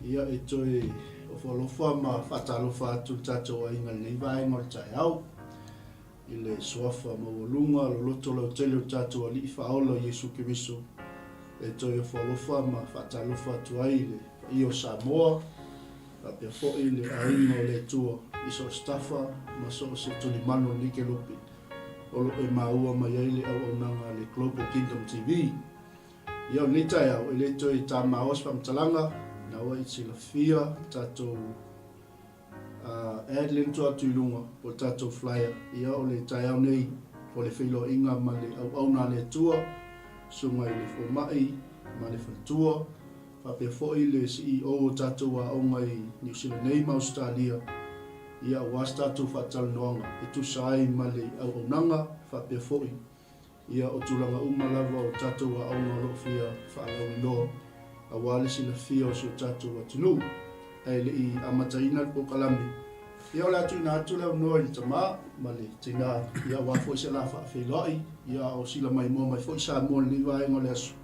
Ia, e toe ofo alofa ma faatalofa atu le tatou aiga i lenei vaega o le taeao, i le Suafa maualuga loloto lautele o le tatou Alii Faaola o Iesu Keriso, e toe ofo alofa ma faatalofa atu ai i le paia o Samoa, faapea foi le aiga o le Atua i so o se tafa ma so o se tulimanu o lenei kelope o lo o e maua mai ai le auaunaga a le Global Kingdom TV. Ia, o lenei taeao, e le toe tamaoa se faamatalaga, na ua e silafia le tatou ad lea na tuu atu i luga, po o le tatou flyer. Ia, o le taeao nei, o le feiloaiga ma le auauna a le Atua, susuga i le fomai ma le faletua, faapea foi le CEO o tatou aoga i Niu Sila nei ma Ausetalia, ia, aua se tatou faatalanoaga e tusa ai ma le auaunaga, faapea foi Ia, o tulaga uma lava o tatou aoga o lo o fia faalauiloa aua le silafia o si o tatou atunuu. Ae le i amataina le polokalame, ia o le a tuuina atu le avanoa i le tama ma le tina, ia aua foi se la faafeiloai, ia a o sila maimoa mai foi Samoa i lenei vaega o le aso.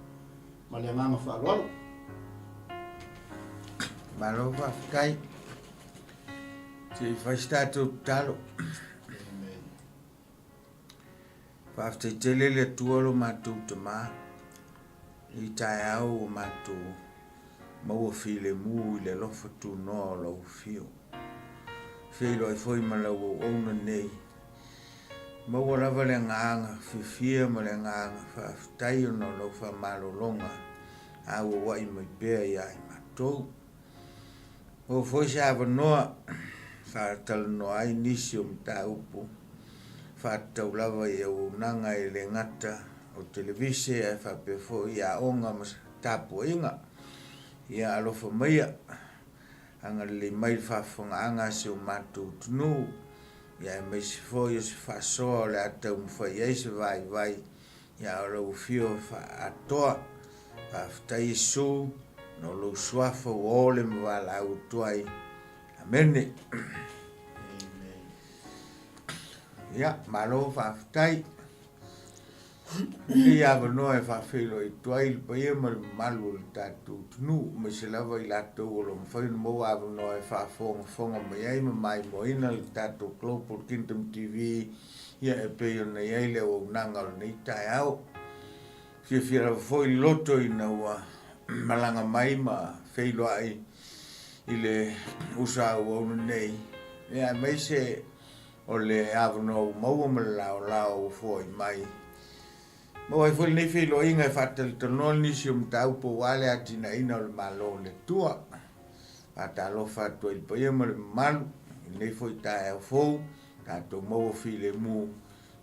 Ma le agaga faaaloalo. Malo faafetai. Se i fai se tatou tatalo. Amen. Faafetai tele le Atua lo matou Tama i taeao ua matou maua filemu i le alofa tunoa o lau afio. Feiloai foi ma lau auauna nei. Maua lava le agaga fiafia ma le agaga faafetai ona o lau faamalologa a auauai mai pea ia i matou. Maua foi se avanoa faatalanoa ai nisi o mataupu faatatau lava i auaunaga e le gata o televise ae faapea foi i aoga ma tapuaiga. Ia alofa maia, agalelei mai le faafofogaaga a si o matou atunuu, ia aemaise foi o se faasoa o le a taumafai ai se vaivai Ia o lou afio faaatoa. Faafetai Iesu no lou suafa ua ole ma valaau atu ai. Amene. Ia, malo faafetai. Lenei avanoa e faafeiloai atu ai le paia ma le mamalu o le tatou atunuu, aemaise lava i latou o lo o mafai ona maua avanoa e faafogafoga mai ai ma maimoaina le tatou Global Kingdom TV Ia e pei ona i ai le auaunaga o lenei taeao. Fiafia lava foi le loto ina ua malaga mai ma feiloai i le usa auauna nei, ia aemaise o le avanoa ua maua ma le laolao ua foai mai. Maua ai foi lenei feiloaiga e faatalatalanoa nisi o mataupu aua le atinaeina o le Malo o le Atua. Faatalofa atu ai i le paia ma le mamalu i lenei foi taeao fou. Tatou maua filemu,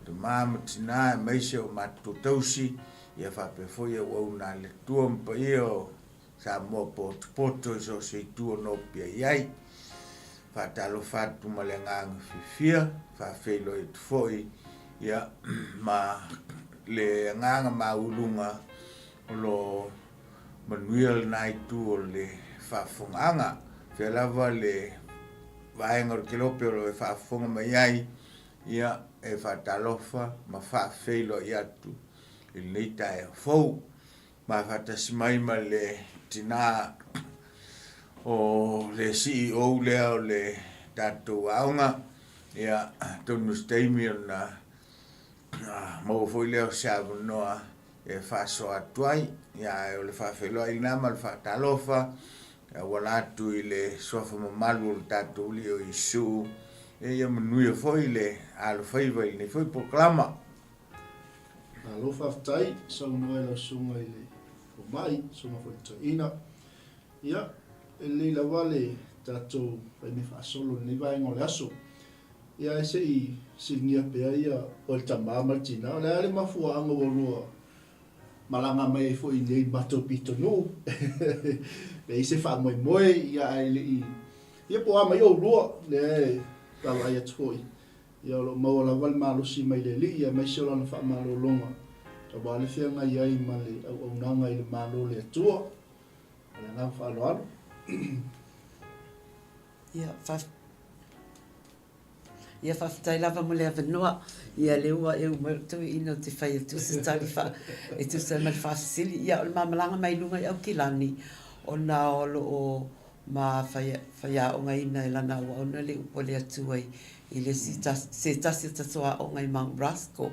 tama ma tina aemaise o matou tausi, ia faapea foi auauna a le Atua ma paia o Samoa potopoto i so o se itu o noopia i ai. Faatalofa atu ma le agaga fiafia, faafeiloai atu foi ia ma le agaga mauuluga o lo o manuia lena itu o le faafofogaaga. Fea lava le vaega o le kelope o lo o e faafofoga mai ai, ia, e faatalofa ma faafeiloai atu i lenei taeao fou. Ma faatasi mai ma le tina o le CEO lea o le tatou aoga, ia, atonu o se taimi ona maua foi lea o se avanoa e faasoa atu ai. Ia, ae o le faafeiloai lena ma le faatalofa e auala atu i le suafa mamalu o le tatou Alii o Iesu, ia manuia foi le alofaiva i lenei foi polokalama. Malo faafetai, saunoa i lau susuga i le fomai, susuga foi i le toeaina. Ia, e lelei lava le tatou faimea faasolo i lenei vaega o le aso. Ia ae se i fesiligia pea ia oe le tama ma le tina, o le a le mafuaaga ua lua malaga mai ai foi i inei i le matou pitonuu? E i ai se faamoemoe, ia ae le i, ia po o a mai oulua, lea e vaavaai atu foi, ia o lo o maua lava le malosi mai le Alii aemaise o Lana faamalologa aua le feagai ai ma le auaunaga i le Malo o le Atua. Ma le agaga faaaloalo. Ia, faafetai. Ia faafetai lava mo le avanoa. Ia lea ua e uma toeaina ou te fai atu se tali fa, e tusa ai ma le faafesili. Ia o le ma malaga mai luga i Aukilani ona o lo o ma faiaogaina e lana auauna le upu a le Atua i le isi se tasi o tatou aoga i Mount Roskill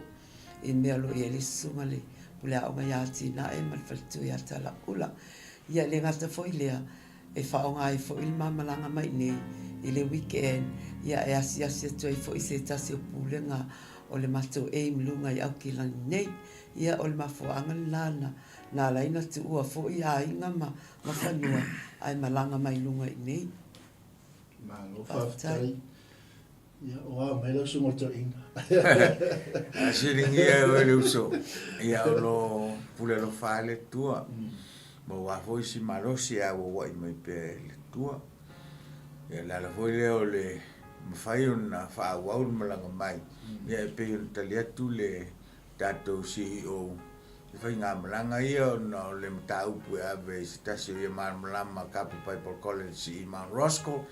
i mea o lo o i ai le susuga le puleaoga ia Atinae ma le faletua ia Talaula. Ia e le gata foi i lea, e faaaoga ai foi le ma malaga mai nei i le weekend ia e asiasi atu ai foi se tasi o pulega o le matou aim luga i Aukilani nei. Ia o le mafuaaga lena na na ala ai na tuua foi aiga ma ma fanua ae malaga mai luga i nei. Malo faafetai. Ia, o a mai lau susuga o le toeaina. A siligia e oe le uso, ia o lo pule alofa lava le Atua, ma ua foi si malosi e auauai mai pea e le Atua. Ia, le ala foi lea o le mafai ona faaauau le malaga mai, ia e pei ona tali atu le tatou CEO i faigamalaga ia ona o le mataupu e ave i se tasi o ia malamalama Agape Bible College i Mount Roskill,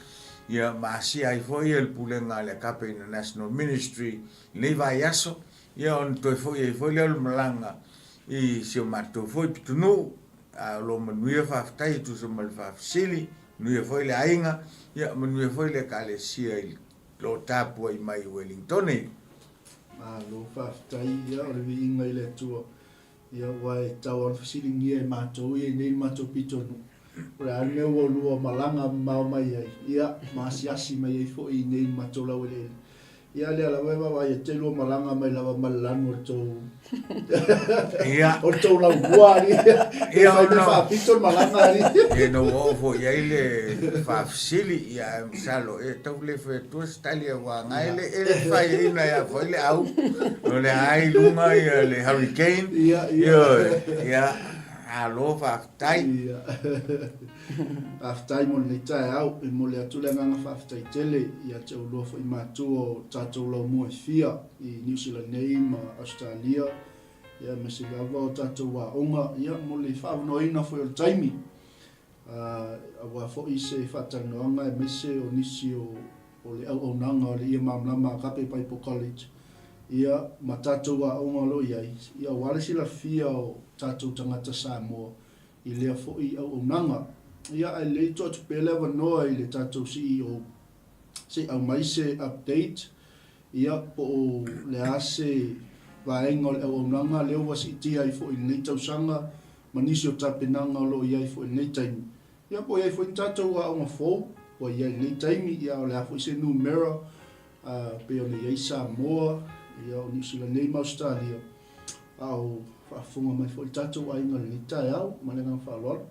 ia ma asia ai foi e le pulega a le Agape International Ministry i lenei vaiaso, ia ona toe foi ai foi lea o le malaga i si o matou foi pitonuu, a o lo o manuia faafetai e tusa ma le faafesili, manuia foi le aiga, ia manuia foi le Ekalesia i lo tapuai mai i Wellingtone. Malo faafetai ia o le viiga i le Atua ia aua e tatau lava ona fesiligia e matou ia i nei le matou pitonuu po o le a le mea ua lua malaga mamao mai ai ia ma asiasi mai ai foi i nei le matou laueleele. Ia lea lava e vaavaai atu e lua malaga mai lava ma le lanu o le tou Ia. o le tou laumua alii. Ia fai mea faapito le malaga alii. Ia na ua oo foi i ai le faafesili, ia ae masalo e tau le fai atua se tali aua na e le e le faiaina ia foi le au o le a i luga ia le hurricane. Ia, ia. Ioe, ia, malo faafetai. Ia. Faafetai mo lenei taeao. E momoli atu le agaga faafetai tele ia te oulua foi matua o tatou laumua e fia i Niu Sila nei ma Ausetalia, ia aemaise lava o tatou aoga, ia mo le faaavanoaina foi o le taimi, aua foi se faatalanoaga aemaise o nisi o o le auaunaga o le Ia Malamalama Agape Bible College, ia ma tatou aoga o lo o i ai, ia aua le silafia o tatou tagata Samoa i lea foi auaunaga. Ia ae lelei tuu atu pea le avanoa i le tatou CEO se i aumai se update, ia po o le a se vaega o le auaunaga lea ua siitia ai foi i lenei tausaga ma nisi o tapenaga o lo o i ai foi i lenei taimi. Ia po o i ai foi ni tatou aoga fou ua i ai i lenei taimi, ia o le a foi se numera pei ona i ai Samoa, ia o Niu Sila nei ma Ausetalia, a o faafofoga mai foi le tatou aiga i lenei taeao. Ma le agaga faaaloalo.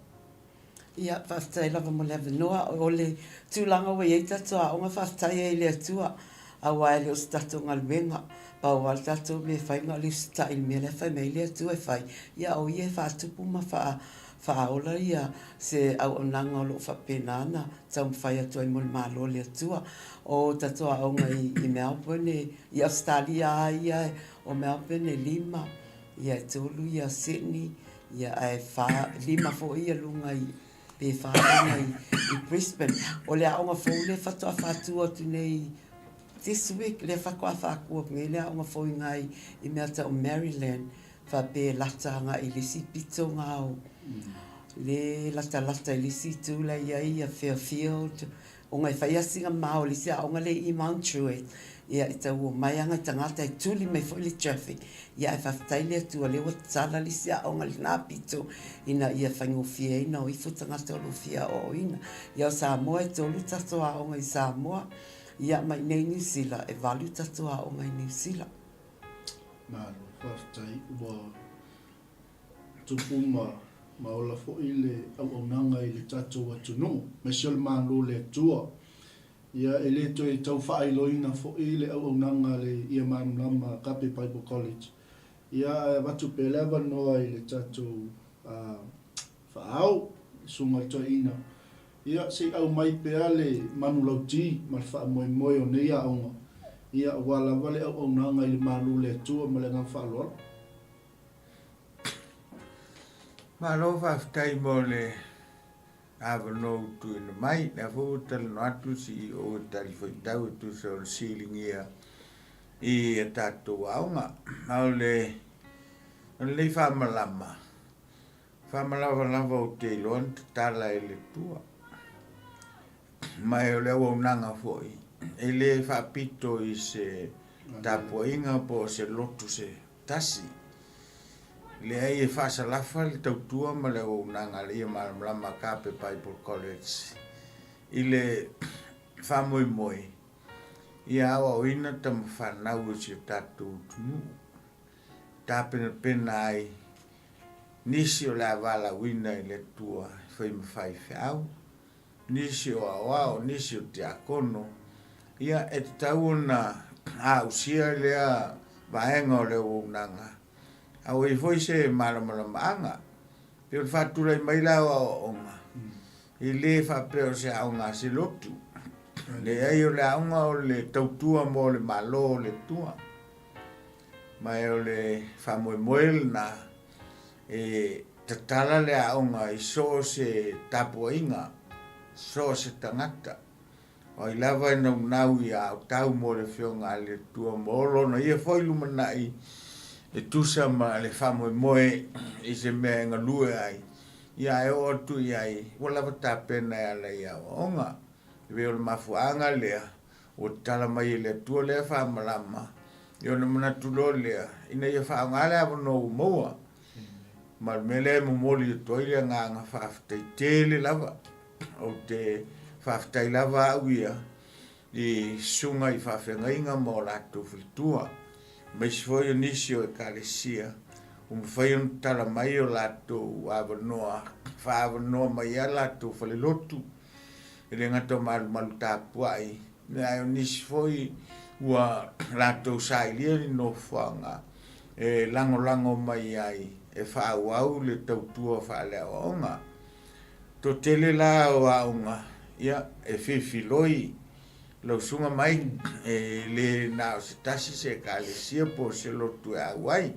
Ia, faafetai lava mo le avanoa. O le tulaga ua i ai tatou aoga, faafetai ai i le Atua, aua e le o se tatou galuega. Pau lava le tatou mea e fai na o le usitai i le mea la e fai mai ai le Atua e fai, ia o Ia e faatupu ma faaola ia se auaunaga o lo o faapena ona taumafai atu ai mo le Malo o le Atua. O tatou aoga i Melbourne, i Ausetalia lava ia, o Melbourne e lima, ia e tolu ia Sydney, ia ae fa, lima foi ia luga i, pe fa luga i, i Brisbane. O le aoga fou lea faatoa faatu atu nei this week, lea faatoa faatu atu nei le aoga fou i ina i mea tau Maryland, faapea e lata agai i le isi pito na o le latalata i le isi itu la e i ai ia Fairfield, Ona e fai lava sina mao i le isi aoga lea i Mount Druitt, ia e tau omai lava nai tagata e tuli mai foi le traffic, ia ae faafetai le Atua o lea ua tatala le isi aoga i lena pito ina ia faigofie ai ona o ifo tagata o lo o fia aoaoina. Ia o Samoa e tolu tatou aoga i Samoa, ia ma i inei i Niu Sila e valu tatou aoga i Niu Sila. Malo, faafetai. Ua tupu ma ma ola foi le auaunaga i le tatou atunuu, aemaise o le Malo o le Atua. Ia, e le toe tau faailoina foi le auaunaga a le Ia Malamalama Agape Bible College, ia, ae avatu pea le avanoa i le tatou faaao, le Susuga i le Toeaina, ia, se i aumai pea le manulauti ma le faamoemoe o nei aoga, ia, aua lava le auaunaga i le Malo o le Atua ma le agaga faaaloalo. Malo faafetai mo le avanoa ua tuuina mai. O lea foi ua talanoa atu le CEO e talifuaitau e tusa o le siligia i a tatou aoga. A o le o lenei faamalama, faamalava lava ou te iloa na tatala e le Atua. Ma o le auaunaga foi, e le faapito i se tapuaiga po o se lotu se tasi. Leai, e faasalafa le tautua ma le auaunaga a le Ia Malamalama Agape Bible College i le faamoemoe ia aoaoina tamafanau e si o tatou atunuu, tapenapena ai nisi o le a valaauina i le Atua e fai ma faifeau, nisi o aoao, nisi o tiakono, ia e tatau ona ausia lea vaega o le auaunaga, a ua i ai foi se malamalamaaga. Pei o le faatulai mai la o aoaoga, e le faapea o se aoga a se lotu. Leai, o le aoga o le tautua mo le Malo o le Atua. Ma o le faamoemoe lena e tatala le aoga i so o se tapuaiga, so o se tagata. O ai lava e naunau ia aotau mo le Afioga a le Atua mo lona ia foi lumanai e tusa ma le faamoemoe i se mea e galue ai, ia ae oo atu i ai ua lava tapena e ala i aoaoga. E pei o le mafuaaga lea Ua tatala mai e le Atua lea faamalama, ia ona manatu loa lea, ina ia faaaoga le avanoa ua maua. Ma le mea lea e momoli atu ai le agaga faafetai tele lava. Ou te faafetai lava au ia i susuga i faafeagaiga ma o latou faletua, aemaise foi o nisi o Ekalesia ua mafai ona tatala mai o latou avanoa, faaavanoa mai a latou falelotu. E le gata o malumalu tapuai, ae o nisi foi ua latou sailia ni nofoaga e lagolago mai ai e faaauau le tautua faaleaoaoga. Toatele la o aoga, ia, e filifiloi lau susuga mai, e le na o se tasi se Ekalesia po o se lotu e auai.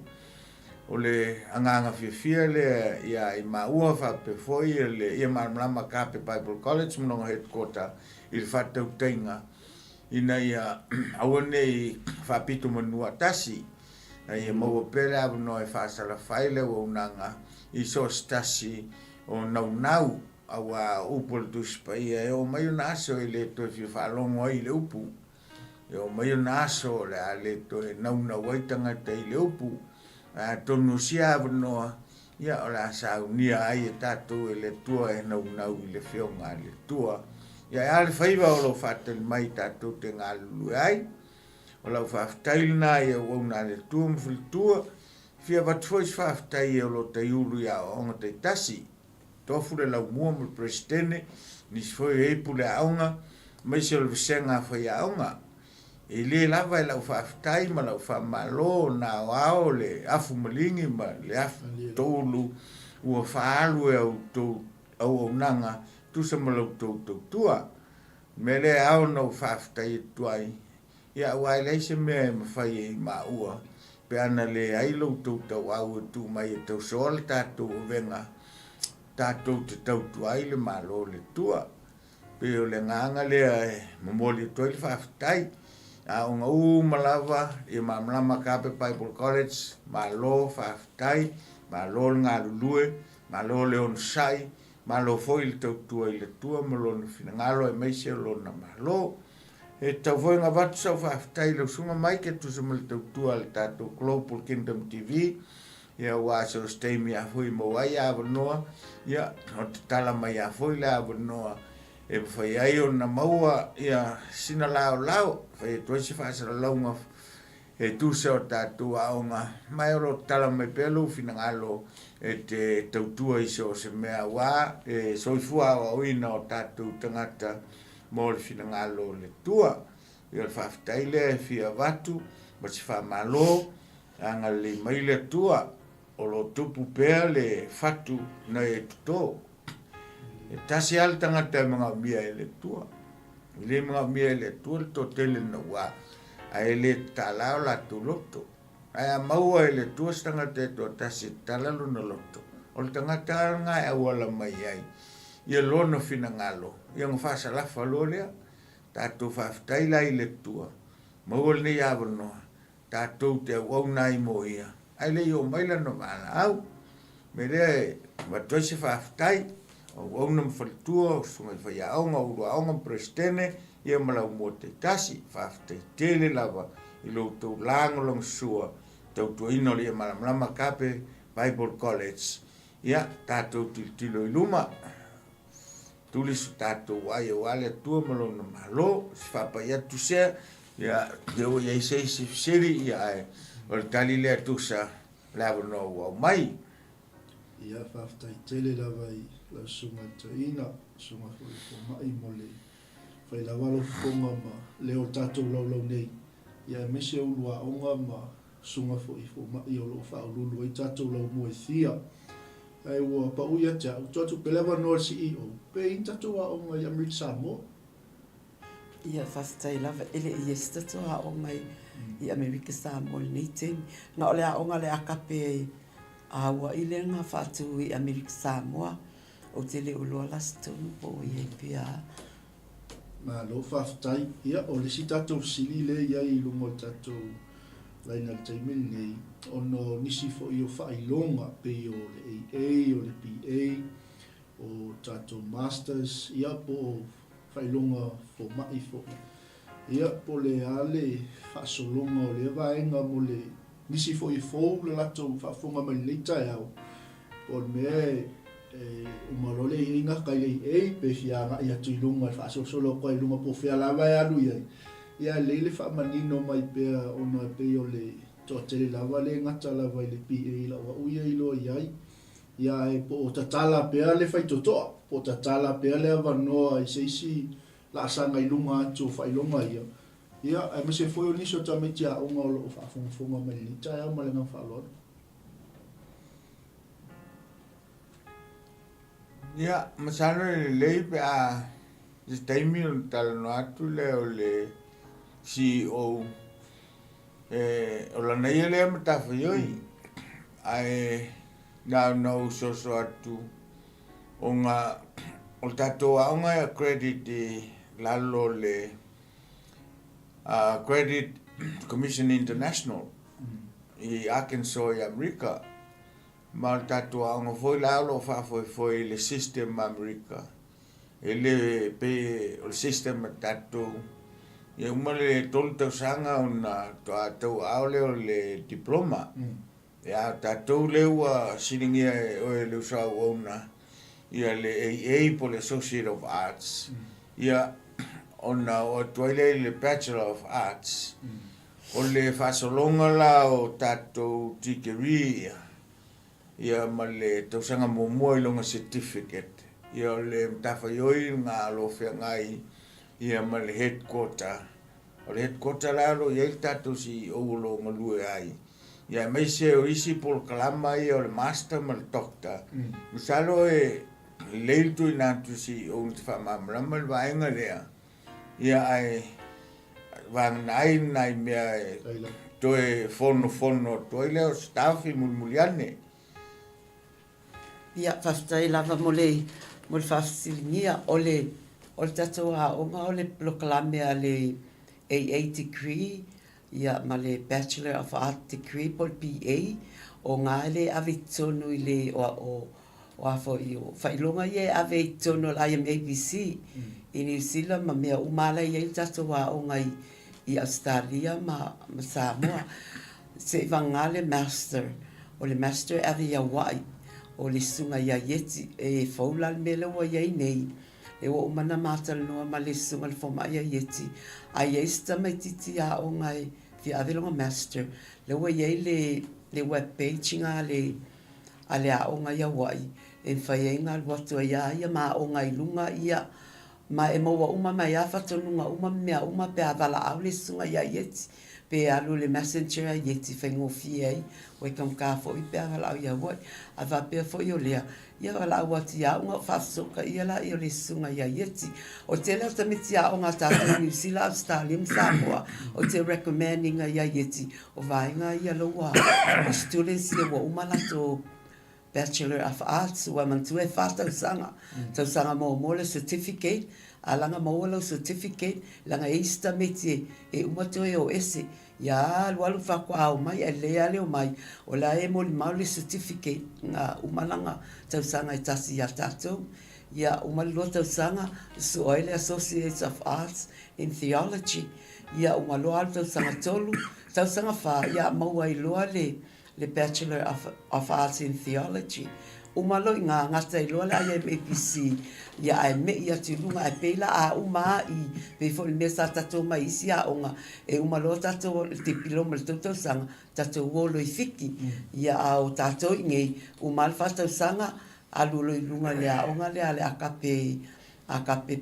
O le agaga fiafia lea ia i maua faapea foi le Ia Malamalama Agape Bible College ma lona headquarter i le faatautaiga ina ia aua ne i faapito manu atasi, a ia maua pea le avanoa e faasalafa ai le auaunaga i so o se tasi o naunau, aua o upu a le Tusi Paia e oo mai ona aso e le toe fia faalogo ai i le upu. E oo mai ona aso o le a le toe naunau ai tagata i le upu, ae atonu o sia avanoa, ia o le a saunia ai e tatou e le Atua e naunau i le Afioga a le Atua. Ia e a le faiva o lo o faatali mai tatou te galulue ai? O lau faafetai lena i auauna a le Atua ma faletua. E fia avatu foi se faafetai e o lo o taiulu i aoaoga taitasi. Tofu le laumua ma le Peresetene, nisi foi o i ai pule aoga, aemaise o le vasega a faiaoga. E le lava e lau faafetai ma lau faamalo na aoao le afu maligi ma le afu toulu ua faaalu e a outou auaunaga tusa ma la outou tautua. O le mea lea e ao ona ou faafetai atu ai, ia aua e leai se mea e mafai e i maua pe ana leai lo outou tauau e tuu mai e tausoa le tatou avega tatou te tautua ai le Malo o le Atua. Pei o le agaga lea e momoli atu ai le faafetai. Aoga uma lava ia Malamalama Agape Bible College, malo faafetai, malo le galulue, malo le onosai, malo foi le tautua i le Atua ma Lona finagalo aemaise o Lona Malo. E tatau foi ona avatu sau faafetai i lau susuga Mike e tusa ma le tautua a le tatou Global Kingdom TV, ia aua so o se taimi lava foi e maua ai avanoa, ia o tatala mai lava foi le avanoa e mafai ai ona maua ia sina laolao, e fai atu ai se faasalalauga e tusa o tatou aoga, ma e o lo o tatala mai pea lou finagalo e te tautua i so o se mea aua le soifua aoaoina o tatou tagata mo le finagalo o le Atua. Ia o le faafetai lea e fia avatu ma se faamalo, agalelei mai le Atua, o lo o tupu pea le fatu ina ia toto. E tasi lava le tagata e manaomia e le Atua. E le manaomia e le Atua le toatele naua, ae le tatala o latou loto. Ae a maua e le Atua se tagata e toatasi e tatala lona loto, o le tagata lava lena e auala mai ai ia lona finagalo, ia ona faasalafa loa lea. Tatou faafetai la i le Atua, maua lenei avanoa, tatou te auauna ai mo ia, ae le i oo mai lana valaau. O le mea lea e avatu ai se faafetai. O auauna ma faletua, o susuga i faiaoga, o ulu aoga ma Peresetene, ia ma laumua taitasi. Faafetai tele lava i lo outou lagolagosua tautuaina o le Ia Malamalama Agape Bible College. Ia, tatou tilotilo i luma, tuli so tatou ai aua le Atua ma Lona Malo. Se faapai atu sea, ia, lea ua i ai se isi fesili, ia, ae o le tali lea tusa o le avanoa ua aumai. Ia, faafetai tele lava i lau Susuga i le Toeaina, Susuga foi i le Fomai mo le fai lava lau fofoga ma leo o le tatou laulau nei, ia aemaise ulu aoga ma susuga foi i fomai o lo o faauluulu ai tatou laumua i fia. Ae ua pau ia te au, tuu atu pea le avanoa i le CEO, pe i ai ni tatou aoga i Amerika Samoa? Ia, faafetai lava, e le i i ai se tatou aoga i Amerika Samoa i lenei taimi. Na o le aoga a le AKP a Haua'i lea na faatu i Amerika Samoa. Ou te le o iloa la se tonu po o i ai pea. Malo faafetai. Ia, o le isi tatou fesili lea e i ai i luga o le tatou laina i le taimi lenei, ona o nisi foi o faailoga pei o le AA, o le BA, o tatou Masters, ia po o faailoga fomai foi. Ia, po o le a le faasologa o lea vaega mo le nisi foi e fou le latou faafofoga mai i lenei taeao, po o le mea e uma loa le AA gata i le AA pe fia agai atu i luga e faasolosolo atu ai i luga po o fea lava e alu i ai. Ia e lelei le faamanino mai pea ona e pei o le toatele lava le gata lava i le BA i lau au ia iloa i ai. Ia ae po o tatala pea le faitotoa, po o tatala pea le avanoa i se isi laasaga i luga atu o faailoga ia, Ia, aemaise foi o nisi o tamaiti aoga o lo o faafogafoga mai i lenei taeao ma le agaga faaaloalo. Ia, masalo e lelei pe a i se taimi ona talanoa atu lea o le CEO e, o lana ia lea matafaioi, ae na ona ou soso atu ona o le tatou aoga e accredit i lalo o le Credit Commission International i Arkansas i Amerika, ma o le tatou aoga foi la o lo o faafoefoe i le system a Amerika. E le pei o le system a tatou, ia uma le 3 tausaga ona faatoa tauaao lea o le diploma. Ia, o tatou lea ua siligia e oe le uso auauna ia le AA po o le Associate of Arts, ia, ona oo atu ai lea i le Bachelor of Arts. O le faasologa la o tatou tikeri ia, ia ma le tausaga muamua i lona certificate, ia o le matafaioi lena o lo o feagai ia ma le headquarter. O le headquarter la o lo o i ai le tatou CEO o lo o galue ai, ia aemaise o isi polokalama ia o le Master ma le Doctor. Masalo e lelei le tuuina atu i le CEO na te faamalamalama le vaega lea, ia ae vagana ai nai mea e toe fonofono atu ai lea o staff i mulimuli ane. Ia, faafetai lava mo le, mo le faafesiligia. O le, o le tatou aoga o le polokalame a le AA Degree, ia, ma le Bachelor of Art Degree po o le BA, o ga e le ave i totonu i le, o, o, o a foi, o faailoga ia e ave i totonu o le IMABC i Niu Sila ma mea uma lava la e i ai le tatou aoga i, i Ausetalia ma, ma Samoa. Seivagana le Master. O le Master e ave i Aua'i, o le susuga ia Ieti. E fou la le mea lea ua i ai nei, lea ua uma ona ma talanoa ma le susuga i le fomai ia Ieti, a i ai se tamaitiiti aoga e fia ave lona Master, lea ua i ai le, le web page na a le, a le aoga i Aua'i, e mafai ai ona alu atu ai lava ia ma aoga i luga ia, Ma e maua uma mai lava faatonuga uma ma mea uma pe a valaau le susuga ia Ieti, pe alu i le messenger a Ieti e faigofie ai, ua e taugata foi pe a valaau ia Hawaii. A faapea foi o lea, ia valaau atu ia au ona ou faafesootaia laia o le susuga ia Ieti. O le tele o tamaiti aoga a tatou i Niu Sila, Ausetalia ma Samoa, ou te recommend ina ia Ieti, o vaega ia la ua, o students ia ua uma latou Bachelor of Arts, ua manatua e fa tausaga, tausaga muamua le certificate, a laga maua lau certificate, leaga e i ai si tamaiti e uma toe o ese, ia alu alu faatoa omai ae lelei lava le omai, o la e molimau le certificate na uma lana tausaga e tasi ia tatou. Ia, uma le lua tausaga, sue ai le Associates of Arts in Theology. Ia, uma loa alu tausaga tolu, tausaga fa, ia maua ai loa le le Bachelor of of Arts in Theology. Uma loa i ina, gata ai loa le IMAPC, ia ae me'i atu i luga, ae pei la a uma lava i, pei foi o le mea sa tatou omai i isi aoga, e uma loa tatou le Dipiloma i le tou tausaga, tatou o loa i Fiti. Ia a o tatou i inei, uma lava le fa tausaga, alu loa i luga i le aoga lea a le Akape, Akape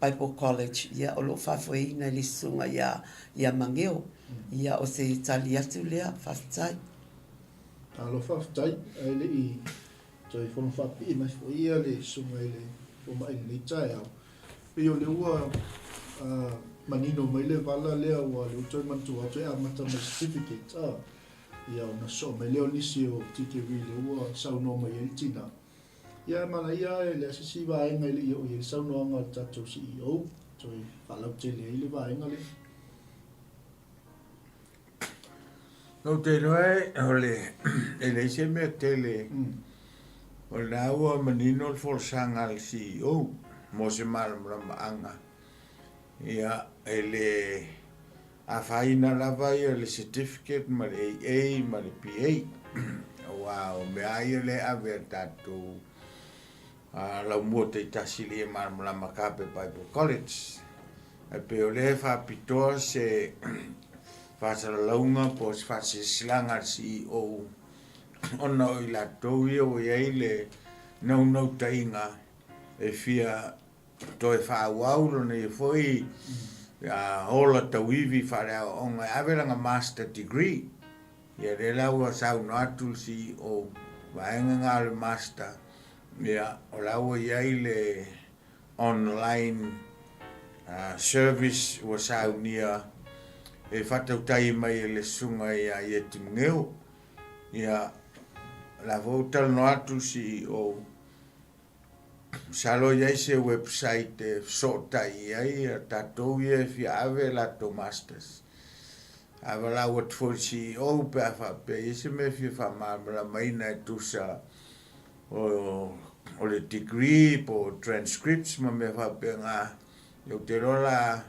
Bible College, ia o lo o faafoeina e le susuga ia, ia Mageo. Ia o se tali atu lea, faafetai. Malo faafetai, ae le i toe fono faapipii mai foi ia le susuga i le fomai i lenei taeao. Pei o lea ua manino mai le vala lea ua lea ua toe manatua atu e amata mai certificate a. Ia ona sosoo mai lea o nisi o tikeri lea ua saunoa mai ai le tina. Ia e manaia e leai se isi vaega e le i oo i ai le saunoaga a le tatou CEO toe faalautele ai le vaega lea. Ou te iloa o le, e leai se mea tele, o lena ua manino le folasaga a le CEO mo se malamalamaaga. Ia, e le afaina lava ia le certificate ma le AA ma le PA, aua o mea lava ia lea e ave e tatou laumua taitasi i le Malamalama Kape Bible College. Ae pei o lea e faapitoa se faasalalauga po o se faasilasilaga a le CEO ona o i latou ia ua i ai le naunautaiga e fia toe faaauau lona ia foi ola tauivi faaleaoaoga e ave lana Master Degree. Ia lea la ua saunoa atu le CEO, vaega na o le Master, ia o la ua i ai le online service ua saunia e faatautai mai e le susuga ia Ieti Mgeu. Ia o la foi ua talanoa atu le CEO, Masalo e i ai se website e fesootai i ai tatou ia e fia ave latou masters. A valaau atu foi i le CEO pe a faapea e i ai se mea e fia faamalamalamaina e tusa o le degree po o transcripts ma mea faapena. Ou te iloa la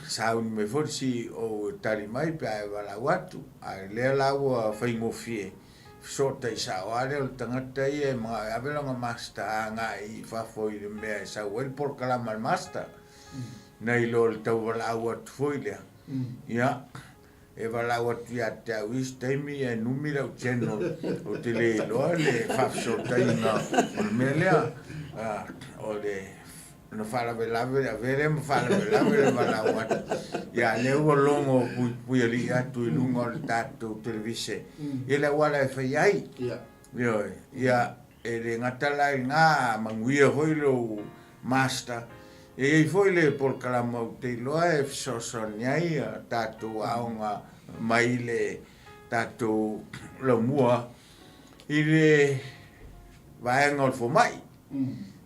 sauni mai foi le CEO e tali mai pe a e valaau atu. A o lea la ua faigofie, fesootai sao lava lea o le tagata ia e manao e ave lana master agai i fafo i le mea e sau ai le polokalama a le master, nai lo le tau valaau atu foi lea. Ia, e valaau atu ia te au i isi taimi ae numi lau channel, ou te le iloa le faafelootaiga o le mea lea. O le ona faalavelave, avea lea ma faalavelave le valaau atu. Ia, a lea ua logo puipuialii atu i luga o le tatou televise, ia le auala e fai ai. Ioe. Ia, e le gata la i lena, a manuia foi lou master, e i ai foi le polokalama ou te iloa e fesoasoani ai a tatou aoga mai le tatou laumua i le vaega o le fomai.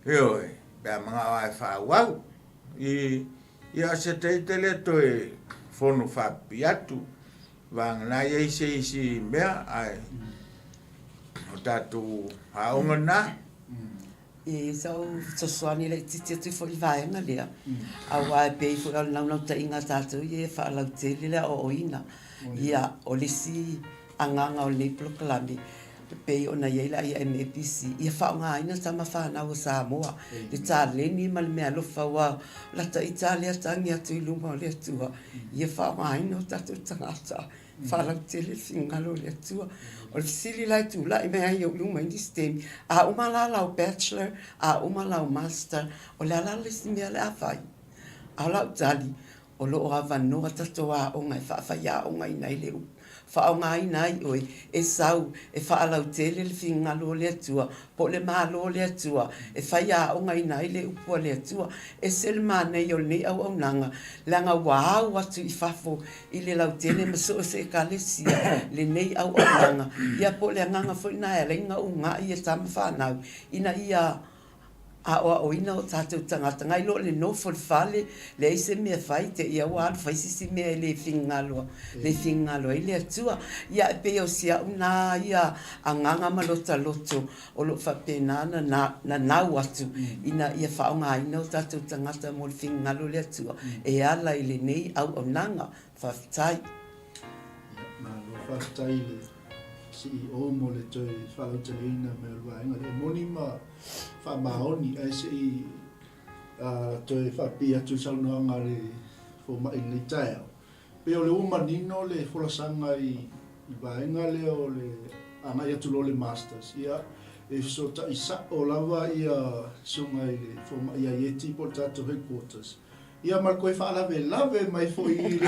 Ioe, pe a manao lava e faaauau. I, ia se taita lea toe fono faapipii atu, vagana i ai se isi mea, ae o tatou aoga na. E sa ou fesoasoani laitiiti atu foi i le vaega lea, aua e pei foi o le naunautaiga a tatou ia ia faalautele le aoaoina. Ia, o le isi agaga o lenei polokalame, e pei ona i ai le IMAPC, ia faaaogaina tama fanau a Samoa, le taleni ma le meaalofa, aua o lata ita lea tagi atu i luma o le Atua, ia faaaogaina o tatou tagata, faalautele le finagalo o le Atua. O le fesili la e tulai mai ai i ou luma i nisi taimi, a uma la lau Bachelor, a uma lau Master, o le a la le isi mea o le a fai? A o lau tali, O lo o avanoa tatou aoga e faafaiaogaina ai le upu. Faaaogaina ai oe e sau e faalautele le finagalo o le Atua, po o le Malo o le Atua, e faiaogaina ai le upu a le Atua. Ese le manaia o lenei auaunaga, leaga ua au atu i fafo i le lautele ma so o se ekalesia lenei auaunaga. Ia po o le agaga foi lena e ala ai ona uunai e tama fanau ina ia. aoaoina o tatou tagata nai lo le nofo i le fale, leai se mea e fai, te i a ua alu fai se isi mea e le finagalo le finagalo ai le Atua. Ia e pei o si au na ia agaga ma lota loto o lo o faapena ona nanau atu ina ia faaaogaina o tatou tagata mo le finagalo o le Atua e ala i lenei auaunaga. Faafetai. Ia, malo faafetai i le CEO mo le toe faalauteleina mai o le vaega lea. E moni ma faamaoni ae se i toe faapipii atu i saunoaga a le fomai i lenei taeao. Pei o le ua manino le folasaga i le vaega lea o le agai atu loa o le Masters, ia e fesootai sao lava ia susuga i le fomai Aieti po o le tatou headquarters, ia ma le toe faalavelave mai foi i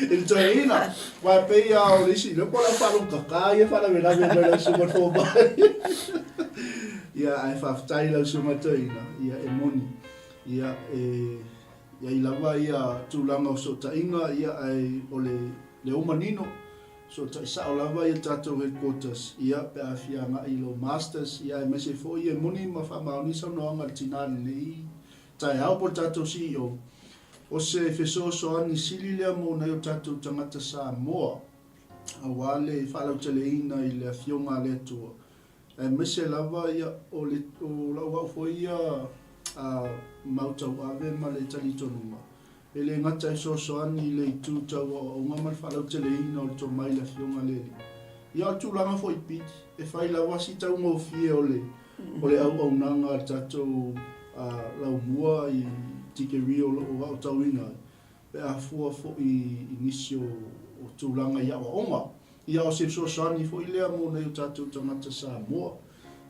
le toeaina. Aua e pei lava o le isi, le iloa po o le au faalogogata ia e faalavelave mai i lau susuga i le fomai. Ia ae faafetai i lau susuga i le toeaina, ia e moni, ia e I ai lava ia tulaga o fesootaiga ia ae o le lea ua manino, fesootai sao lava ia tatou headquarters ia pe a fia agai i lou masters ia aemaise foi e moni ma faamaoni saunoaga a le tina i lenei taeao po o le tatou CEO. O se fesoasoani sili lea mo nai o tatou tagata Samoa aua le faalauteleina i le Afioga a le Atua Aemaise lava ia o le o lau au foi ia a mau tauave ma le talitonuga, e le gata e fesoasoani i le itu tau aoaoga ma le faalauteleina o le tomai i le Afioga a le Alii. Ia o le tulaga foi pili, e fai lava si taugofie o le o le auaunaga a le tatou laumua i tikeri o lo o aotauina ai, pe a fua foi i nisi o tulaga i aoaoga. Ia o se fesoasoani foi lea mo nai o tatou tagata Samoa.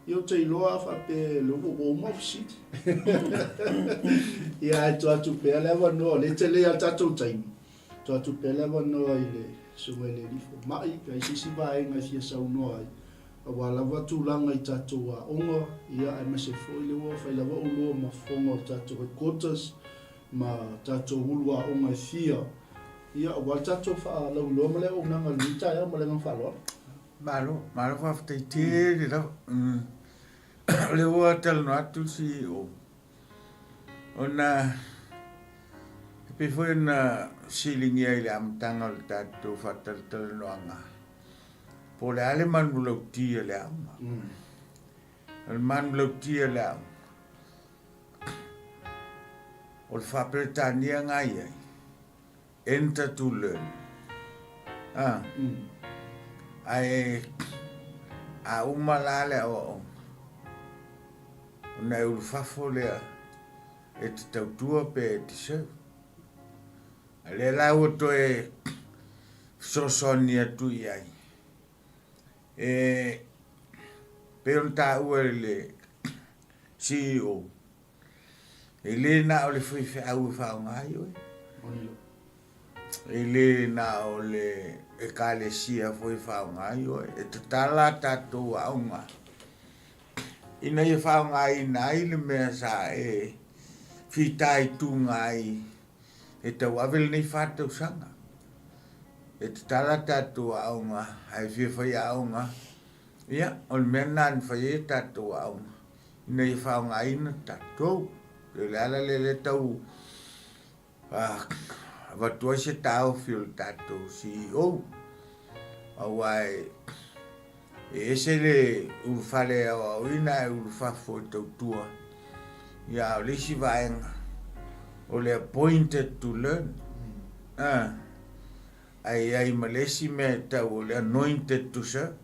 Ia ou te iloa a faapea le ua uma ou fesili. Ia ae tuu atu pea le avanoa, o lea e tele lava le tatou taimi, tuu atu pea le avanoa i le Susuga i le Alii Fomai, pe ai se isi vaega e fia saunoa ai, aua lava tulaga i tatou aoga, ia aemaise foi le ua fai lava ulua ma fofoga o le tatou headquarters, ma tatou ulu aoga e fia, ia, aua le tatou faalauiloa ma le auaunaga i lenei taeao ma le agaga faaaloalo. Malo, malo faafetai tele lava. O lea ua talanoa atu le CEO, ona e pei foi ona fesiligia i le amataga o le tatou faatalatalanoaga, po o le a le manulauti a le aoga. O le manulauti a le aoga, O le Faa-Peretania nga i ai, Enter to learn. A? Ae a uma la le aoaoga, ona e ulufafo lea e te tautua pe e te serve. A lea la ua toe fesoasoani atu i ai, e pei ona taua e le CEO, e le na o le faifeau e faaaoga ai oe. E le na o le ekalesia foi e faaaoga ai oe. E tatala a tatou aoga ina ia faaaogaina ai le mea sa e fitaituga ai e tauave lenei faatausaga. E tatala tatou aoga, ae fia fai aoga, ia, o le mea lena na fai ai tatou aoga, ina ia faaaogaina tatou. O le ala lea lea tau avatu ai se taofi o le tatou CEO, aua e ese le ulufale e aoaoina ae ulufafo e tautua. Ia, a o le isi vaega, o le appointed to learn. Ae i ai ma le isi mea e tau o le anointed to serve.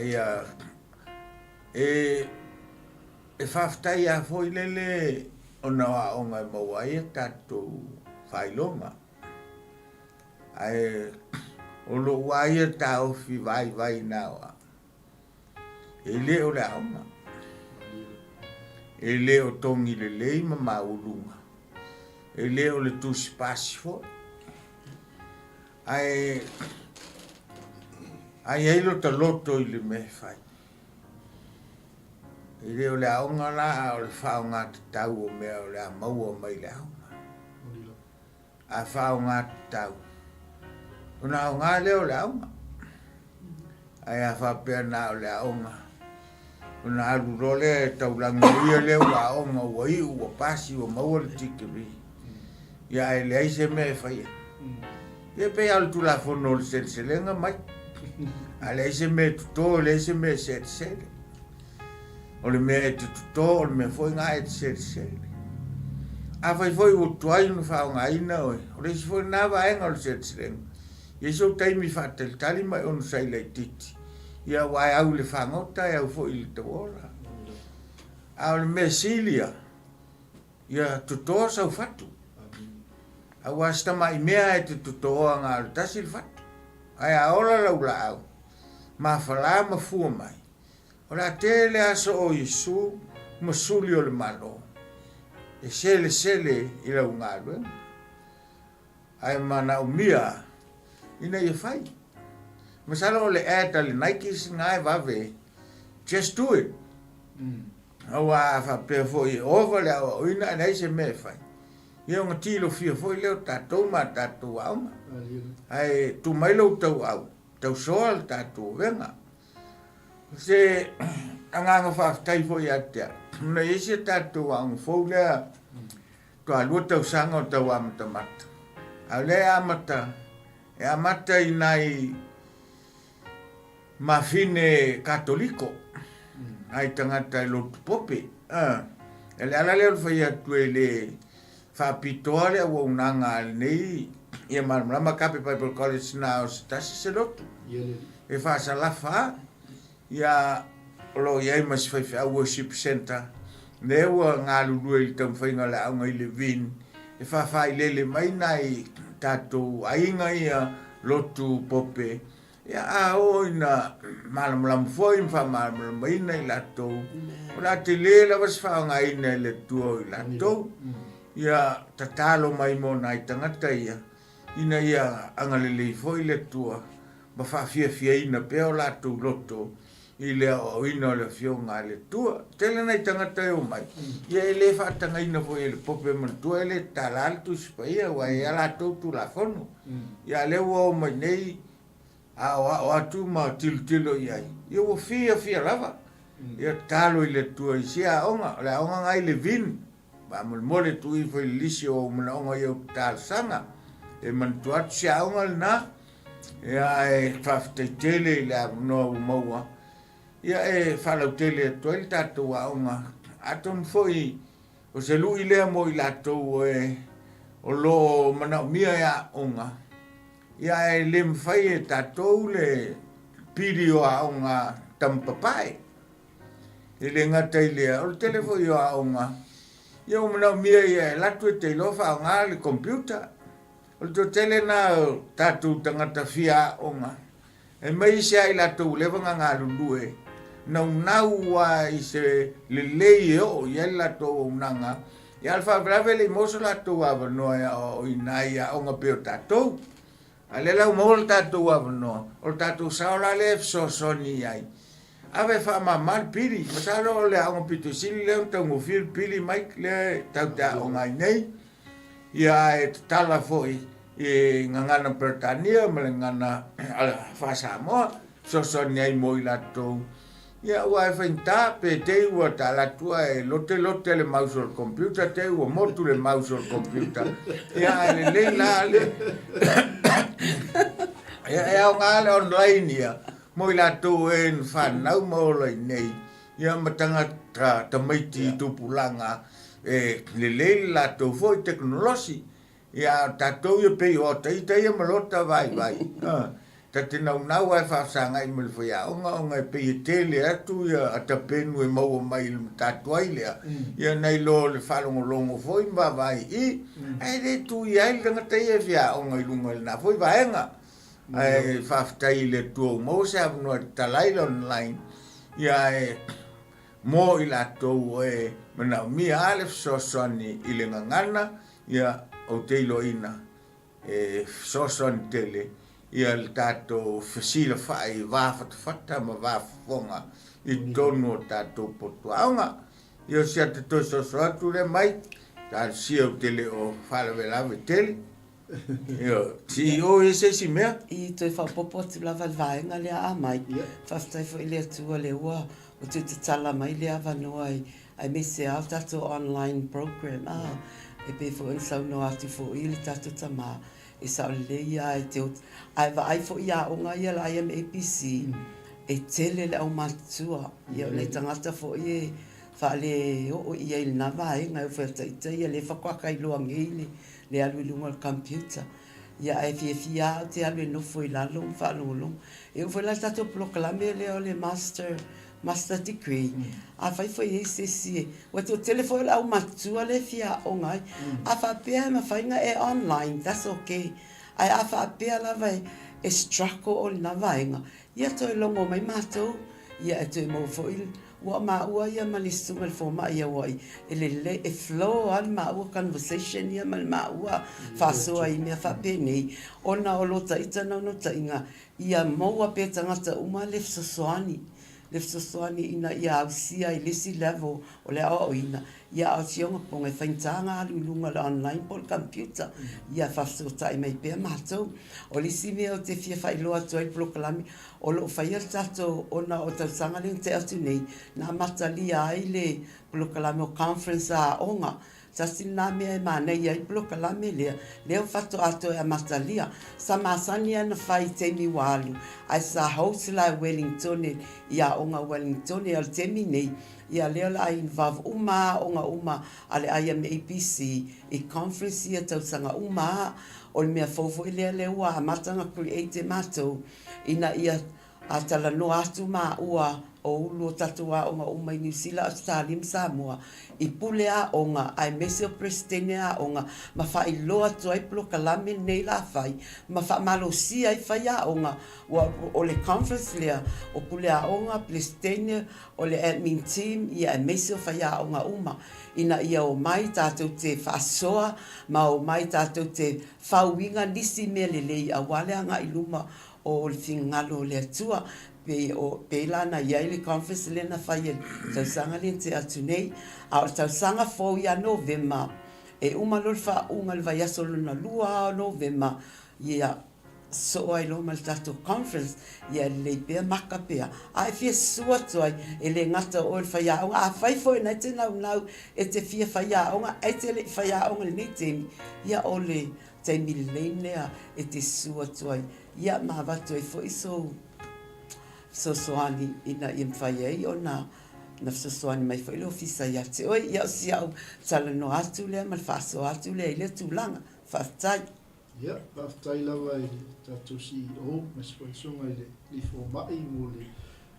Ia, e, e faafetai lava foi lele ona o aoga e maua ai a tatou faailoga. Ae o lou lava ia taofi vaivai na o au, e le o le aoga, e le o togi lelei ma maualuga, e le o le tusi pasi foi. Ae a i ai lota loto i le mea e fai, e le o le aoga la, a o le faaaogatatau o mea o le a maua mai le aoga. A faaaogatatau, ona aoga lea o le aoga. Ae a faapea na o le aoga, Ona alu loa lea e taulagi ia lea ua aoga ua iu ua pasi ua maua le tikeri. Ia ae leai se mea e faia. Ia pei lava o le Tulafono o le Seleselega mai. A leai se mea e toto, e leai se mea e selesele. O le mea e te toto, o le mea foi lena e te selesele. Afai foi ua tuai ona faaaogaina oe, o le isi foi lena vaega o le seleselega. E i ai sou taimi faatalitali ma e onosai laitiiti, ia aua e au i le fagota e au foi i le tauola. A o le mea sili ia, ia toto sau fatu. Aua se tamai mea e te totooa na o le tasi le fatu. Ae a ola lau laau, mafala ma fua mai, o le a tele aso o Iesu ma suli o le Malo e selesele i lau galuega. Ae manaomia ina ia fai. Masalo o le ad a le Nikes na e vave, just do it. Aua a faapea foi e ova le aoaoina ae leai se mea e fai, ia ona tilofia foi lea o tatou ma a tatou aoga. Ae tuu mai lou tauau, tausoa le tatou avega. O se agaga faafetai foi ia te au, ona e i ai si a tatou aoga fou lea toalua tausaga o tau amatamata. A o lea e amata, e amata i nai mafine Katoliko, nai tagata e lotu pope. O le ala lea o le fai atu e le faapitoa le auaunaga a lenei ia malamalama Agape Bible College na o se tasi se lotu e faasalafa Ia, o lo o i ai ma si faifeau worship centre, lea ua galulue i le taumafaiga o le aoga i Levin, e faafaailele mai nai tatou aiga ia lotu pope, ia a oo ina malamalama foi ma faamalamalamaina i latou, o le a tele lava se faaaogaina e le Atua o i latou. Ia tatalo mai mo nai tagata ia, ina ia agalelei foi le Atua ma faafiafiaina pea o latou loto i le aoaoina o le Afioga a le Atua. Tele nai tagata e omai, ia e le faatagaina foi e le Pope manatua e le tatala le Tusi Paia, aua e i ai a latou Tulafono. Ia a o lea ua omai nei aoao atu ma tilotilo i ai, ia ua fiafia lava. Ia tatalo i le Atua i sia aoga, o le aoga lena i Levin. Faamolemole tuu ifo i le lisi o ou manaoga i au talosaga. E manatua atu se aoga lena, ia ae faafetai tele i le avanoa ua maua, ia e faalautele atu ai le tatou aoga. Atonu foi o se lui lea mo i latou e o lo o manaomia e aoga, ia ae le mafai e tatou le pili o aoga tamapapae. E le gata i lea, o le tele foi o aoga, ia ua manaomia ia e alu atu e te iloa faaaoga le computer. O le toatele lena o tatou tagata fia aoga, aemaise lava i latou ua leva ona galulue, naunau lava i se lelei e oo i ai le latou auaunaga, ia a o le faalavelave e le i maua so latou avanoa e aoaoina ai i aoga pei o tatou. A o lea la ua maua lo tatou avanoa, o le tatou sao la lea e fesoasoani i ai. Ave e faamama le pili. Masalo o le aoga pito sili lea ona taugofie le pili Mike lea e tatou te aoga ai nei. Ia ae tatala foi i gagana Peretania ma le gagana faa-Samoa, fesoasoani ai mo i latou. Ia aua e faigata pe te i ua tala atu ae lote lote le mouse o le computer te i ua motu le mouse o le computer. Ia ae lelei la le Ia e aoga le online ia mo i latou e na fanau ma ola i nei ia ma tagata tamaiti i tupulaga e lelei le latou foi tekonolosi. Ia a o tatou ia pei o ota ita ia ma lota vaivai, a, ta te naunau lava e faafesagai ma le faiaoga ona e pei e tele atu ia atapenu e maua mai i le matatuai lea, ia nai lo le faalogologo foi ma vaavaai i i, ae le tuia ai le tagata ia e fia aoga i luga i lena foi vaega. Ae faafetai i le Atua ua maua se avanoa e tatala ai le online, ia ae mo i latou e manaomia lava le fesoasoani i le gagana, ia ou te iloaina e fesoasoani tele ia le tatou fesilafai va fatafata ma va fofoga i totonu o tatou potu aoga. Ia o si ata toe soso atu lea mai, talosia ou te le o faalavelave tele. Ioe, CEO i se isi mea. I toe faaopoopo atu lava i le vaega lea a Mike, faafetai foi i le Atua lea ua. Ua toe tatala mai le avanoa i aemaise lava o tatou online program a, e pei foi ona saunoa atu foi le tatou tama, e sao lelei lava e te ae vaai foi i aoga ia la i MAPC, e tele le aumatutua, ia o nai tagata foi e faale oo i ai i lena vaega, e oo foi ia ita ia lea faatoa ta iloa nei le alu i luga o le computer. Ia ae fiafia lava ou te alu e nofo i lalo ma faalogologo. E oo foi la i le tatou polokalame lea o le Master, Master Degree, afai foi e i ai se isi e, ua toatele foi o le aumatutua lea e fia aoga ai. A faapea e mafai ona e online, that's okay. Ae a faapea lava e struggle o lena vaega, ia toe logo mai matou, ia e toe maua foi Ua maua ia ma le susuga i le fomai Hawaii, e lelei, e flow lava le maua conversation ia ma le maua faasoa i mea faapenei, ona o lo ta ita naunautaiga ia maua pea e tagata uma le fesoasoani, le fesoasoani ina ia ausia i le isi level o le aoaoina, ia a o si ogapoga e faigata ona alu i luga o le online po o le computer, ia faafesootai mai pea matou. O le isi mea ou te fia faailoa atu ai le polokalame, O lo o faia le tatou ona o tausaga lea na tea atu nei, na amatalia ai le polokalame o conference a aoga. Tasi lena mea e manaia ai le polokalame lea, lea faatoa toe amatalia. Sa masani lava ona fai i taimi ua alu, ae sa host la e Wellingtone i aoga Wellingtone. A o le taimi nei, ia lea o le a involve uma lava aoga uma a le IMABC i conference ia tausaga uma lava. O le mea fou foi lea lea ua amata ona create e matou, ina ia talanoa atu maua o ulu o tatou aoga uma i Niu Sila, Ausetalia ma Samoa i pule aoga aemaise o Peresetene aoga ma faailoa atu ai polokalame lenei la fai ma faamalosia ai faiaoga ua o le conference lea o pule aoga, Peresetene, o le admin team ia aemaise o faiaoga uma ina ia omai tatou te faasoa ma omai tatou te fauiga nisi mea lelei aua le agai i luma o le finagalo o le Atua. Pei o, pei la na i ai le conference lea na fai e le tausaga lea na tea atu nei. A o le tausaga fou ia Novema, e uma loa le faauuga i le vaiaso lona lua o Novema, ia sosoo ai loa ma le tatou conference, ia e lelei pea maka pea. A e fia susu atu ai, e le gata o oe o le faiaoga, afai foi o lena e te naunau e te fia faiaoga ae te le i faiaoga i lenei taimi, ia o le taimi lelei lea e te susu atu ai, ia ma avatu ai foi sou fesoasoani ina ia mafai ai ona na fesoasoani mai foi le Ofisa ia te oe. Ia o si au talanoa atu lea ma le faasoa atu lea i lea tulaga. Faafetai. Ia, faafetai lava i le tatou CEO aemaise foi le Susuga i le Alii Fomai mo le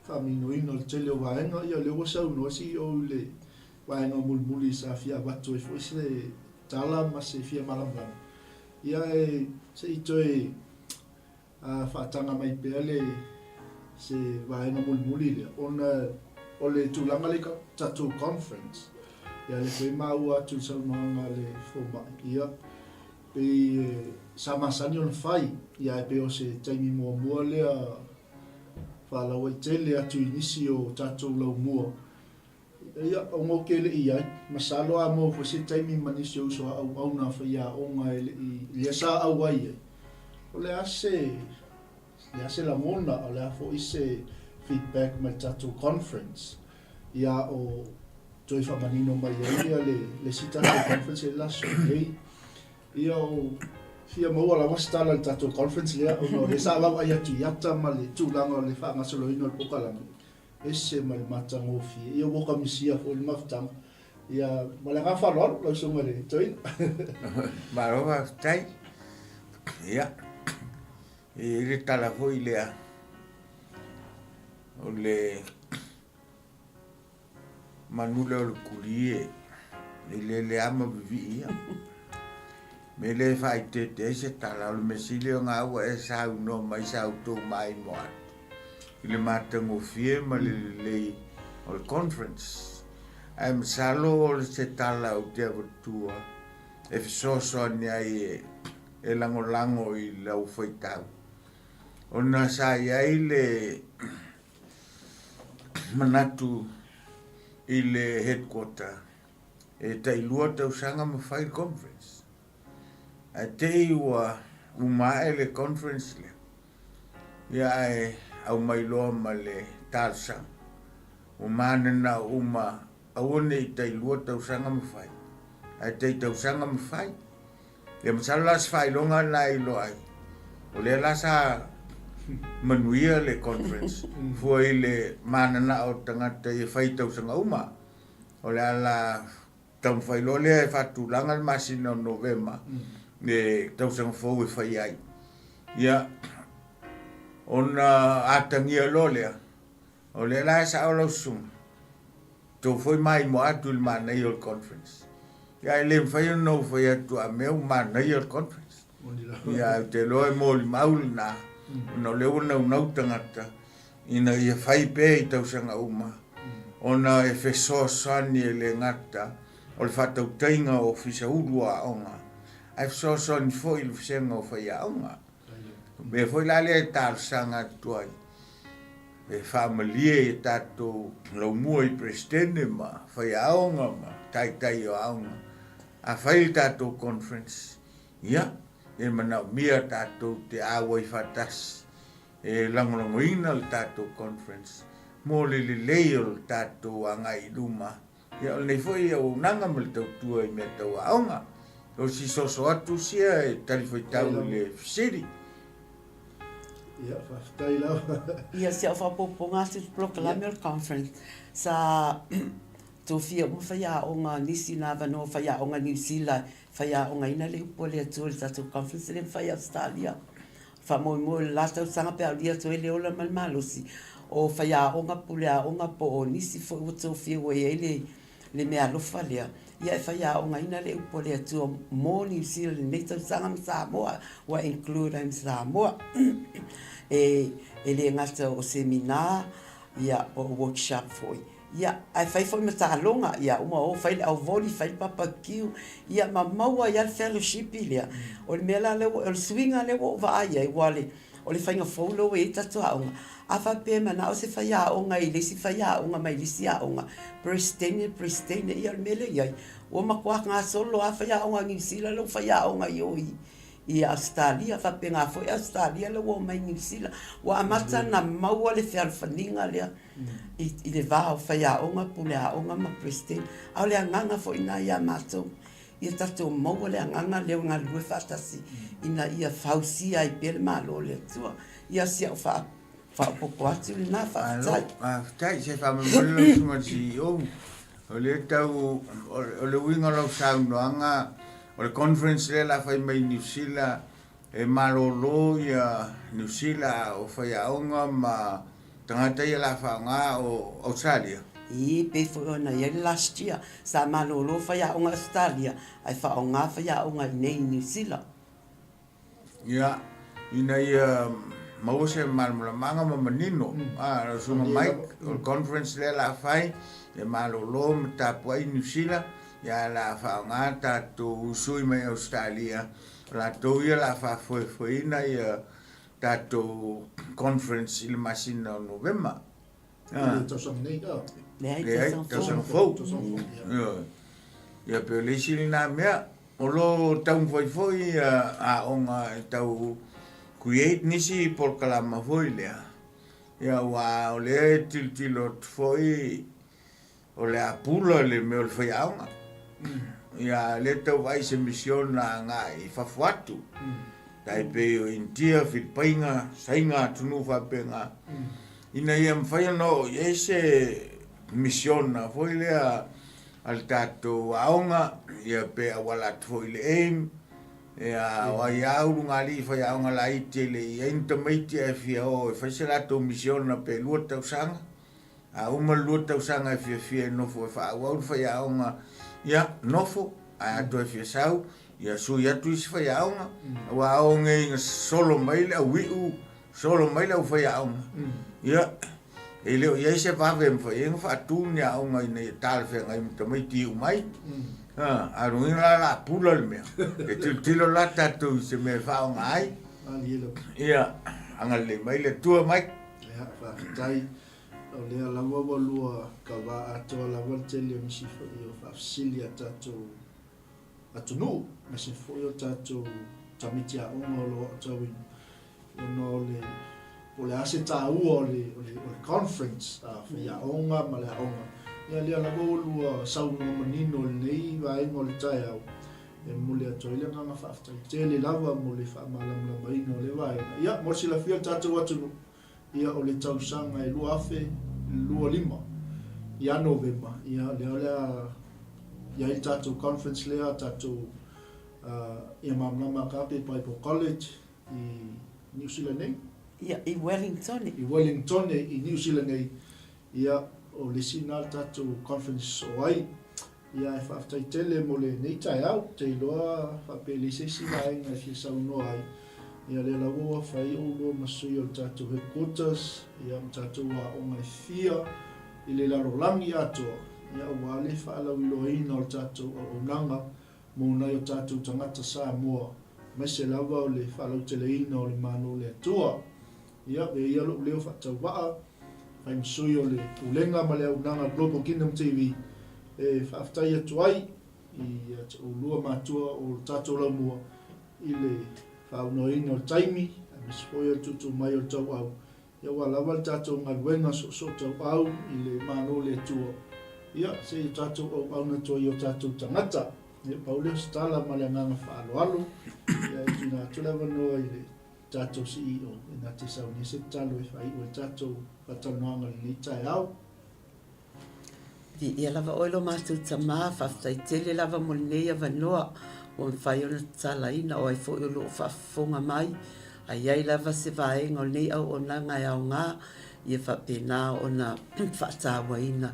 faaminoina o le tele o vaega. Ia, o lea ua saunoa le CEO i le vaega mulimuli sa fia avatu ai foi se tala ma se fia malamalama. Ia, e se i toe faataga mai pea le se vaega mulimuli lea ona o le tulaga lea i tatou conference. Ia, lea foi e maua atu i le saunoaga a le Fomai, ia, Pei sa masani ona fai, ia ae pei o se taimi muamua lea faalauaitele atu i nisi o tatou laumua. Ia, ona ou te le i ai, masalo a maua foi se taimi ma nisi o uso a auauna faiaoga e le i, lea sa auai ai, o le a se, le a se lagona, o le a foi se feedback mai le tatou conference, ia o toe faamanino mai ai ia le isi tatou conference i le aso nei. Ia o fia maua lava se tala i le tatou conference lea ona o lea sa vaavaai atu i ata ma le tulaga o le faagasoloina o le polokalame, ese ma le matagofie. Ia ua kamisia foi le mafutaga. Ia ma le agaga faaaloalo lau Susuga i le Toeaina. Malo faafetai. Ia, e i ai le tala foi lea, o le Manu lea o le kuli e lele lava ma vivii ia. Mea lea e faaeteete ai se tala, o le mea sili o na ua e saunoa mai sa outou maimoa atu i le matagofie ma le lelei o le conference. Ae masalo o se tala ou te avatua e fesoasoani ai e lagolago i lau faitau, ona sa i ai le manatu i le headquarter e tailua tausaga ma fai le conference. Ae te i ua uma ae le conference lea, ia ae aumai loa ma le talosaga. Ua mananao uma aua ne i tai lua tausaga ma fai, ae tai tausaga ma fai. Ia masalo la se faailoga lena e iloa ai, o lea la sa manuia le conference fua i le mananao o tagata ia fai i tausaga uma. O le ala taumafai loa lea e faatulaga le masina o Novema le tausaga fou e fai ai. Ia, ona atagia loa lea, O lea la e sao lau susuga, tou foi maimoa atu i le manaia o le conference. Ia e le mafai ona ou fai atu a mea ua manaia le conference. Ia ae ou te iloa e molimau lena, ona o lea ua naunau tagata ina ia fai pea i tausaga uma, ona e fesoasoani e le gata o le faatautaiga o Ofisa Ulu o Aoga, ae fesoasoani foi i le vasega o faiaoga. O le mea foi la lea e talosaga atu ai, e faamalie i a tatou laumua i Peresetene ma faiaoga ma taitai o aoga, a fai le tatou conference, ia, e manaomia tatou te auai faatasi e lagolagoina le tatou conference mo le lelei o le tatou agai i luma. Ia, o lenei foi auaunaga ma le tautua i mea tau aoga. O si soso atu sia e talifuaitau i le fesili. Ia, faafetai lava. Ia, si au faaopoopoga atu i le polokalame o le conference, sa tofia uma faiaoga, nisi na avanoa faiaoga Niu Sila e faiaogaina le upu a le Atua i le tatou conference lea na fai i Ausetalia. Faamoemoe i le la tausaga pe a aulia atu ai le ola ma le malosi, o faiaoga, puleaoga po o nisi foi ua tofia ua i ai le le meaalofa lea, ia e faiaogaina le upu a le Atua mo Niu Sila i lenei tausaga ma Samoa, ua include ai ma Samoa. E e le gata o seminar, ia po o workshop foi, ia ae fai foi ma taaloga, ia uma o fai le auvoli, fai le babakiu, ia ma maua ai lava le fellowship lea. O le mea la lea ua, o le suiga lea ua ou vaai ai, aua o le faiga fou lea ua i ai tatou aoga, a faapea e manao se faiaoga i le isi faiaoga mai le isi aoga, Peresetene, Peresetene, ia o le mea lea e i ai, ua matua gasolo lava faiaoga a Niu Sila lea ua faiaoga i o i Ausetalia, faapena foi Ausetalia lea ua omai i Niu Sila. Ua amata ona maua le fealofaniga lea i le va o faiaoga, puleaoga ma Peresetene. A o le agaga foi lena ia matou, ia tatou maua le agaga lea o galulue faatasi ina ia fausia ai pea le Malo o le Atua. Ia si au faaopoopo atu lena. Faafetai. Malo, faafetai. Se faamolemole lau Susuga i le CEO, o lea tau, o le uiga o lau saunoaga, o le conference lea o le a fai mai i Niu Sila, E malolo ia Niu Sila o faiaoga ma tagata ia la faaaoga o Ausetalia. Ii, pei foi ona i ai le last year, sa malolo faiaoga Ausetalia ae faaaoga faiaoga i inei i Niu Sila. Ia, ina ia maua se malamalamaga ma manino, a, lau Susuga Mike, o le conference lea la fai, e malolo ma tapuai Niu Sila, ia ae la faaaoga tatou sui mai Ausetalia O latou ia o le a faafoefoeina ia tatou conference i le masina o Novema. I le tausaga nei a? Leai, tausaga fou. Ioe. Ia pei o le isi lena mea. O lo o taumafai foi ia aoga e tau create nisi polokalama foi lea, ia aua o lea e tilotilo atu foi O le a pula le mea o le faiaoga. Ia lea tau vaai se misiona agai i fafo atu. Tai pei o Initia, Filipaina, Saina, atunuu faapena. Ina ia mafai ona oo i ai se misiona foi lea a le tatou aoga, ia pe auala atu foi i le AIM, ia o ai lava ulugalii faiaoga laiti e le i ai ni tamaiti ae fia oo e fai se latou misiona pe 2 tausaga. A uma le 2 tausaga e fiafia e nofo e faaauau le faiaoga, ia, nofo, ae a toe fia sau, ia sui atu isi faiaoga, aua a oo nei ina sosolo mai le auiu, sosolo mai le aufaiaoga, ia, e le o i ai se vave e mafai ai ona faatu ni aoga ina ia talafeagai ma tamaiti iu mai. A, a lona uiga la o le a pula le mea, e tilotilo la tatou i se mea e faaaoga ai. Ia, agalelei mai le Atua Mike. Ia, faafetai. O lea lava ua lua kava atoa lava le tele o nisi foi o faafesili a tatou atunuu, aemaise foi o tatou tamaiti aoga o lo o aotauina, ona o le Po o le a se taua o le, o le, o le conference a faiaoga ma le aoga. Ia lea lava ua lua saunoa manino i lenei vaega o le taeao, e momoli atu ai le agaga faafetai tele lava mo le faamalamalamaina o lea vaega. Ia, mo le silafia e le tatou atunuu, ia o le tausaga e 2025 ia Novema, ia lea o le a i ai le tatou conference lea, tatou uh, ia Malamalama Agape Bible College i Niu Sila nei. Ia, i Wellington. I Wellington i Niu Sila nei. Ia, o le isi na le tatou conference o ai. Ia, e faafetai tele mo lenei taeao. Ou te iloa faapea e leai se isi vaega e fia saunoa ai. Ia, lea lava ua fai oulua ma sui o le tatou headquarters, ia, ma tatou aoga e fia i le lalolagi atoa, ia, aua le faalauiloaina o le tatou auaunaga mo nai o tatou tagata Samoa, aemaise lava o le faalauteleina o le Malo o le Atua. Ia, avea ia lou leo faatauvaa, fai ma sui o le Pulega ma le Auaunaga Global Kingdom TV e faafetai atu ai ia te oulua matua o le tatou laumua i le faaunoaina o le taimi, aemaise foi o le tuutuu mai o le tauau Ia ua lava le tatou galuega soosootauau i le Malo o le Atua, ia se i o tatou auauna atu ai i o tatou tagata. Ia pau lea o se tala ma le agaga faaaloalo, ia e tuuina atu le avanoa i le tatou CEO e na te saunia se tatalo e faaiu ai le tatou faatalanoaga i lenei taeao. Viia lava oe lo matou Tama, faafetai tele lava mo lenei avanoa ua mafai ona tatalaina, o ai foi o lo o faafofoga mai, a i ai lava se vaega o lenei auaunaga e aoga, ia faapena ona faatauaina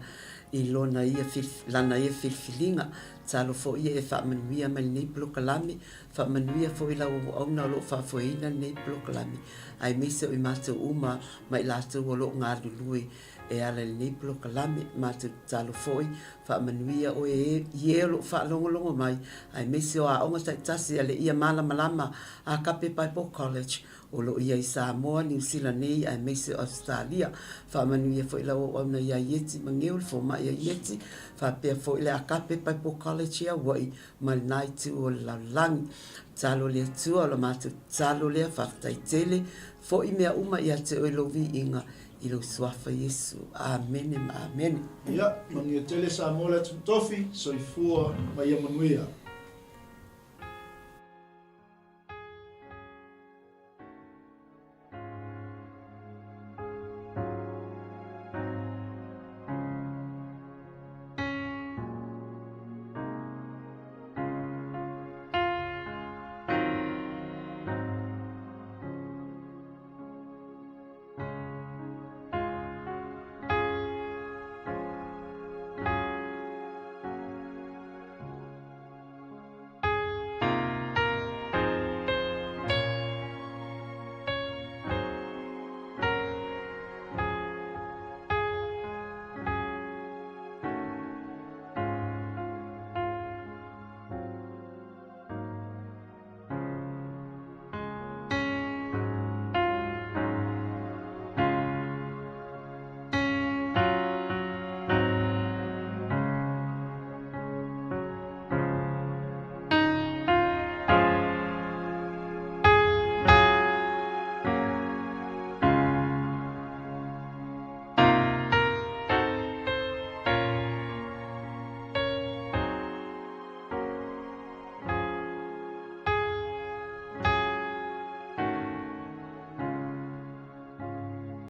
i lona ia, lana ia filifiliga. Tatalo foi ia e faamanuia mai lenei polokalame, faamanuia foi i lau auauna o lo o faafoeina lenei polokalame, aemaise o i matou uma ma i latou o lo o galulue E ala i lenei polokalame, matou tatalo foi, faamanuia oe i e o lo o faalogologo mai, aemaise o aoga taitasi a le Ia Malamalama Agape Bible College o lo o i ai i Samoa, Niu Sila nei aemaise o Ausetalia. Faamanuia foi lau auauna ia Ieti Mageu, le fomai a Ieti, faapea foi le Agape Bible College i Aua'i ma lena itu o le lalolagi. Tatalo le Atua, o la matou tatalo lea, faafetai tele, foi mea uma ia te oe lou viiga, I lou Suafa Iesu. Amene ma amene. Ia, manuia tele Samoa le atunuu tofi, soifua ma ia manuia.